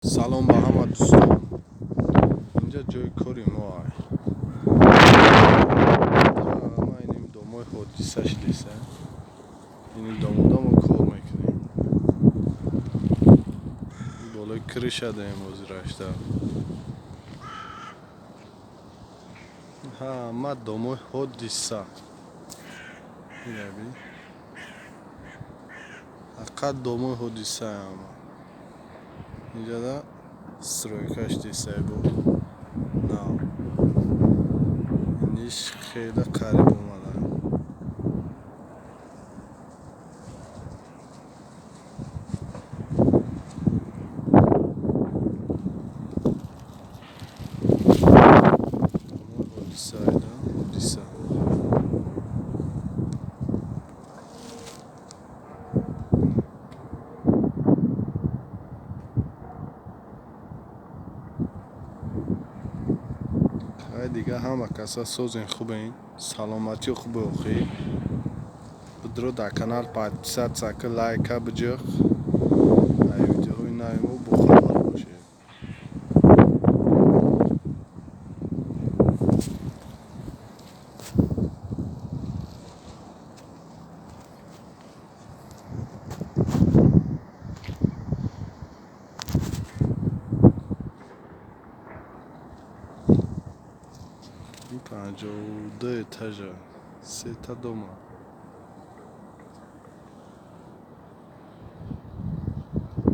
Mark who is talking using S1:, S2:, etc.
S1: Салом ба ҳама дӯстон. Инҷа ҷои кори мо ай. Ҳама иним домои ҳодиса шидеса. Иним домода мо кор мекунем. Болои крыша даем ҳозир рафта. Ҳама домои ҳодиса. Ина бин. Фақат домои ҳодиса ҳама. Инҷада стройка шидесай бо нав. Иниш хеле қариб омада. Домои ҳодиса айда, ҳодиса. Ай, дига ҳама каса созен, хубен, саломатиё хубе охӣ. Бидро дар канал подписаться ка, лайка биҷиқ. Ай видеоҳои нави мо бохабар бошед. Ин 52 этажа, сета дома.